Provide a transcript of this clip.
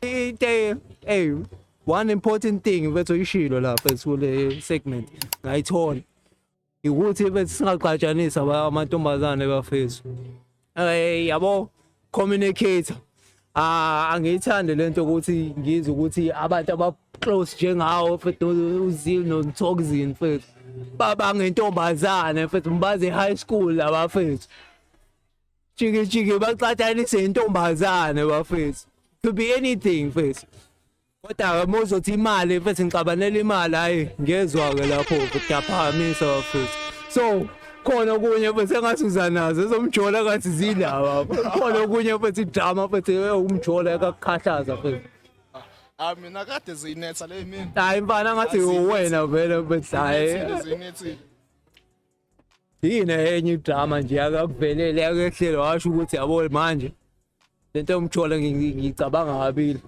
Into, hey, one important thing mfethu oyishilo la, mfethu, kule segment ngayithola ukuthi, mfethu, singaxatshanisi amantombazane, bafethu. Yabo, communicator. Ah, angiyithandi lento ukuthi ngizwe ukuthi abantu aba close njengawo, mfethu, uZil noToxin, mfethu, baba ngentombazane, mfethu, mbaze high school labafethu, jiki jiki baxatshanise intombazane, bafethu. Could be anything, mfethu, kodwa uma uzothi imali, mfethu, ngixabanela imali, hayi, ngezwa-ke lapho, mfethu, ngiyaphakamisa, bafethu. So khona okunye, mfethu, engathi uza nazo ezomjola, ngathi zilaba khona okunye, mfethu, idrama, mfethu, umjola ekakukhahlaza, mfethu. Ah, mina kade ziyinetha le mina. Hayi mfana, ngathi wena vele, mfethu, hayi. Ziyinethile. Yini enye idrama nje akakuvelele, yakehlelo, washo ukuthi yabo manje lento yomjola ngicabanga kabili?